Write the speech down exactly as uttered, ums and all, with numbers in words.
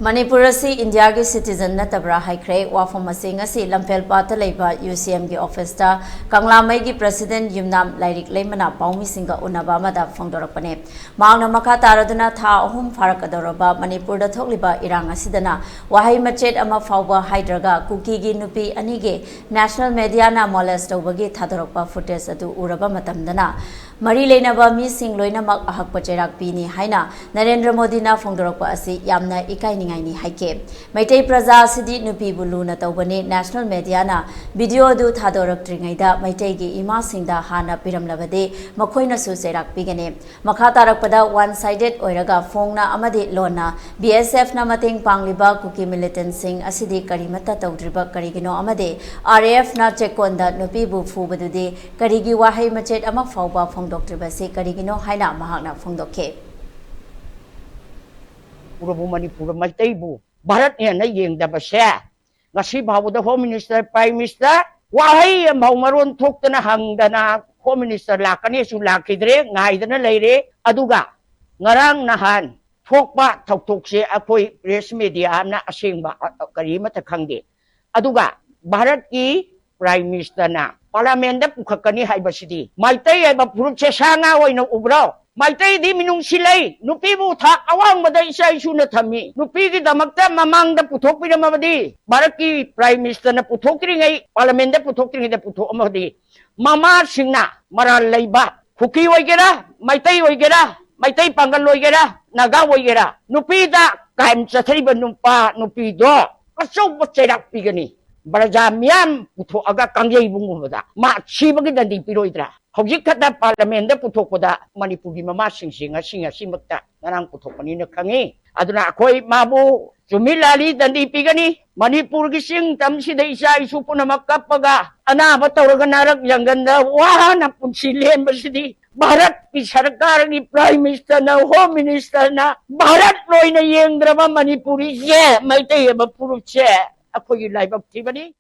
ꯃꯅꯤꯄꯨꯔ ꯑꯁꯤ ꯏꯟꯗꯤꯌꯥꯒꯤ ꯁꯤꯇꯤꯖꯟ ꯅꯠꯇꯕ꯭ꯔꯥ ꯍꯥꯏꯈ꯭ꯔꯦ꯫ ꯋꯥꯐꯝ ꯑꯁꯤ ꯉꯁꯤ ꯂꯝꯐꯦꯜꯄꯥꯠꯇ ꯂꯩꯕ ꯌꯨ ꯁꯤ ꯑꯦꯝꯒꯤ ꯑꯣꯐꯤꯁꯇ ꯀꯪꯂꯥꯃꯩꯒꯤ ꯄ꯭ꯔꯁꯤꯗꯦꯟ ꯌꯨꯝꯅꯥꯝ ꯂꯥꯏꯔꯤꯛ ꯂꯩꯃꯅ ꯄꯥꯎꯃꯤꯁꯤꯡꯒ ꯎꯅꯕ ꯑꯃꯗ ꯐꯣꯡꯗꯣꯔꯛꯄꯅꯦ꯫ ꯃꯍꯥꯛꯅ ꯃꯈꯥ ꯇꯥꯔꯗꯨꯅ ꯊꯥ ꯑꯍꯨꯝ ꯐꯥꯔꯛꯀꯗꯧꯔꯕ ꯃꯅꯤꯄꯨꯔꯗ ꯊꯣꯛꯂꯤꯕ ꯏꯔꯥꯡ ꯑꯁꯤꯗꯅ ꯋꯥꯍꯩ ꯃꯆꯦꯠ ꯑꯃ ꯐꯥꯎꯕ ꯍꯥꯏꯗ꯭ꯔꯒ ꯀꯨꯀꯤꯒꯤ ꯅꯨꯄꯤ ꯑꯅꯤꯒꯤ ꯅꯦꯁꯅꯦꯜ ꯃꯦꯗꯤꯌꯥꯅ ꯃꯣꯂꯦꯁ ꯇꯧꯕꯒꯤ ꯊꯥꯗꯣꯔꯛꯄ ꯐꯨꯇꯦꯖ ꯑꯗꯨ ꯎꯔꯕ ꯃꯇꯝꯗꯅ ꯃꯔꯤ ꯂꯩꯅꯕ ꯃꯤꯁꯤꯡ ꯂꯣꯏꯅꯃꯛ ꯑꯍꯛꯄ ꯆꯩꯔꯥꯛ ꯄꯤꯅꯤ ꯍꯥꯏꯅ ꯅꯔꯦꯟꯗ꯭ꯔ ꯃꯣꯗꯤꯅ ꯐꯣꯡꯗꯣꯔꯛꯄ ꯑꯁꯤ ꯌꯥꯝꯅ ꯏꯀꯥꯏꯅꯤꯡꯉꯥꯏꯅꯤ ꯍꯥꯏꯈꯤ꯫ ꯃꯩꯇꯩ ꯄ꯭ꯔꯖꯥ ꯑꯁꯤꯗꯤ ꯅꯨꯄꯤꯕꯨ ꯂꯨꯅ ꯇꯧꯕꯅꯤ꯫ ꯅꯦꯁꯅꯦꯜ ꯃꯦꯗꯤꯌꯥꯅ ꯚꯤꯗꯤꯑꯣ ꯑꯗꯨ ꯊꯥꯗꯣꯔꯛꯇ꯭ꯔꯤꯉꯩꯗ ꯃꯩꯇꯩꯒꯤ ꯏꯃꯥꯁꯤꯡꯗ ꯍꯥꯟꯅ ꯄꯤꯔꯝꯂꯕꯗꯤ ꯃꯈꯣꯏꯅꯁꯨ ꯆꯩꯔꯥꯛ ꯄꯤꯒꯅꯤ꯫ ꯃꯈꯥ ꯇꯥꯔꯛꯄꯗ ꯋꯥꯟ ꯁꯥꯏꯗꯦꯠ ꯑꯣꯏꯔꯒ ꯐꯣꯡꯅ ꯑꯃꯗꯤ ꯂꯣꯟꯅ ꯕꯤ ꯑꯦꯁ ꯑꯦꯐꯅ ꯃꯇꯦꯡ ꯄꯥꯡꯂꯤꯕ ꯀꯨꯀꯤ ꯃꯤꯂꯤꯇꯦꯟꯁꯤꯡ ꯑꯁꯤꯗꯤ ꯀꯔꯤꯃꯠꯇ ꯇꯧꯗ꯭ꯔꯤꯕ ꯀꯔꯤꯒꯤꯅꯣ ꯑꯃꯗꯤ ꯑꯥꯔ ꯑꯦ ꯑꯦꯐꯅ ꯆꯦꯛꯀꯣꯟꯗ ꯅꯨꯄꯤꯕꯨ ꯐꯨꯕꯗꯨꯗꯤ ꯀꯔꯤꯒꯤ ꯋꯥꯍꯩ ꯃꯆꯦꯠ ꯑꯃ ꯐꯥꯎꯕ ꯐꯣꯡꯗꯣꯛꯇ꯭ꯔꯤꯕꯁꯤ ꯀꯔꯤꯒꯤꯅꯣ ꯍꯥꯏꯅ ꯃꯍꯥꯛꯅ ꯐꯣꯡꯗꯣꯛꯈꯤ꯫ ꯄꯨꯔꯕꯨ ꯃꯅꯤꯄꯨꯔ ꯃꯩꯇꯩꯕꯨ ꯚꯥꯔꯠꯅꯦꯅ ꯌꯦꯡꯗꯕꯁꯦ ꯉꯁꯤ ꯐꯥꯎꯕꯗ ꯍꯣꯝ ꯃꯤꯅꯤꯁꯇꯔ, ꯄ꯭ꯔꯥꯏꯝ ꯃꯤꯅꯤꯁꯇꯔ ꯋꯥꯍꯩ ꯑꯃꯐꯥꯎ ꯃꯔꯣꯟ ꯊꯣꯛꯇꯅ ꯍꯪꯗꯅ ꯍꯣꯝ ꯃꯤꯅꯤꯁꯇꯔ ꯂꯥꯛꯀꯅꯤꯁꯨ ꯂꯥꯛꯈꯤꯗ꯭ꯔꯦ, ꯉꯥꯏꯗꯅ ꯂꯩꯔꯦ꯫ ꯑꯗꯨꯒ ꯉꯔꯥꯡ ꯅꯍꯥꯟ ꯊꯣꯛꯄ ꯊꯧꯗꯣꯛꯁꯦ ꯑꯩꯈꯣꯏ ꯄ꯭ꯔꯦꯁ ꯃꯦꯗꯤꯌꯥꯅ ꯑꯁꯦꯡꯕ ꯀꯔꯤ ꯑꯃꯠꯇ ꯈꯪꯗꯦ꯫ ꯑꯗꯨꯒ ꯚꯥꯔꯠꯀꯤ ꯄ꯭ꯔꯥꯏꯝ ꯃꯤꯅꯤꯁꯇꯔꯅ ꯄꯥꯔꯂꯥꯃꯦꯟꯗ ꯄꯨꯈꯠꯀꯅꯤ ꯍꯥꯏꯕꯁꯤꯗꯤ ꯃꯩꯇꯩ ꯍꯥꯏꯕ ꯐꯨꯔꯨꯞꯁꯦ ꯁꯥ ꯉꯥ ꯑꯣꯏꯅ ꯎꯕ꯭ꯔꯣ? ꯃꯩꯇꯩꯗꯤ ꯃꯤꯅꯨꯡꯁꯤ ꯂꯩ, ꯅꯨꯄꯤꯕꯨ ꯊꯥꯛ ꯑꯋꯥꯡꯕꯗ ꯏꯆꯥ ꯏꯁꯨꯅ ꯊꯝꯃꯤ, ꯅꯨꯄꯤꯒꯤꯗꯃꯛꯇ ꯃꯃꯥꯡꯗ ꯄꯨꯊꯣꯛꯄꯤꯔꯝꯃꯕꯗꯤ, ꯚꯥꯔꯠꯀꯤ ꯄ꯭ꯔꯥꯏꯝ ꯃꯤꯅꯤꯁꯇꯔꯅ ꯄꯨꯊꯣꯛꯇ꯭ꯔꯤꯉꯩ, ꯄꯥꯔꯂꯥꯃꯦꯟꯗ ꯄꯨꯊꯣꯛꯇ꯭ꯔꯤꯉꯩꯗ ꯄꯨꯊꯣꯛꯑꯝꯃꯕꯗꯤ ꯃꯃꯥꯁꯤꯡꯅ ꯃꯔꯥꯜ ꯂꯩꯕ ꯀꯨꯀꯤ ꯑꯣꯏꯒꯦꯔꯥ, ꯃꯩꯇꯩ ꯑꯣꯏꯒꯦꯔꯥ, ꯃꯩꯇꯩ ꯄꯥꯡꯒꯜ ꯑꯣꯏꯒꯦꯔꯥ, ꯅꯥꯒꯥ ꯑꯣꯏꯒꯦꯔꯥ, ꯅꯨꯄꯤꯗ ꯀ꯭ꯔꯥꯏꯝ ꯆꯠꯊꯔꯤꯕ ꯅꯨꯄꯥ ꯅꯨꯄꯤꯗꯣ ꯑꯆꯧꯕ ꯆꯩꯔꯥꯛ ꯄꯤꯒꯅꯤ꯫ ꯄ꯭ꯔꯖꯥ ꯃꯤꯌꯥꯝ ꯄꯨꯊꯣꯛꯑꯒ ꯀꯥꯡꯖꯩꯕꯨꯡꯒꯨꯝꯕꯗ ꯃꯥ ꯁꯤꯕꯒꯤ ꯗꯟꯗꯤ ꯄꯤꯔꯣꯏꯗ꯭ꯔꯥ? ꯍꯧꯖꯤꯛ ꯈꯛꯇ ꯄꯥꯔꯂꯥꯃꯦꯟꯗ ꯄꯨꯊꯣꯛꯄꯗ ꯃꯅꯤꯄꯨꯔꯒꯤ ꯃꯃꯥꯁꯤꯡꯁꯤ ꯉꯁꯤ ꯉꯁꯤꯃꯛꯇ ꯉꯔꯥꯡ ꯄꯨꯊꯣꯛꯄꯅꯤꯅ ꯈꯪꯉꯤ꯫ ꯑꯗꯨꯅ ꯑꯩꯈꯣꯏ ꯃꯥꯕꯨ ꯆꯨꯝꯃꯤ ꯂꯥꯜꯂꯤ ꯗꯟꯗꯤ ꯄꯤꯒꯅꯤ꯫ ꯃꯅꯤꯄꯨꯔꯒꯤ ꯆꯤꯡ ꯇꯝꯁꯤꯗ ꯏꯆꯥ ꯏꯁꯨ ꯄꯨꯝꯅꯃꯛ ꯀꯞꯄꯒ ꯑꯅꯥꯕ ꯇꯧꯔꯒ ꯅꯥꯔꯛ ꯌꯥꯡꯒꯟꯗ ꯋꯥꯅ ꯄꯨꯟꯁꯤ ꯂꯦꯟꯕꯁꯤꯗꯤ ꯚꯥꯔꯠꯀꯤ ꯁꯔꯀꯥꯔꯒꯤ ꯄ꯭ꯔꯥꯏꯝ ꯃꯤꯅꯤꯁꯇꯔꯅ, ꯍꯣꯝ ꯃꯤꯅꯤꯁꯇꯔꯅ ꯚꯥꯔꯠ ꯂꯣꯏꯅ ꯌꯦꯡꯗ꯭ꯔꯕ ꯃꯅꯤꯄꯨꯔꯤꯁꯦ, ꯃꯩꯇꯩ ꯍꯥꯏꯕ ꯐꯨꯔꯨꯞꯁꯦ ꯑꯩꯈꯣꯏꯒꯤ ꯂꯥꯏꯕꯛ ꯊꯤꯕꯅꯤ꯫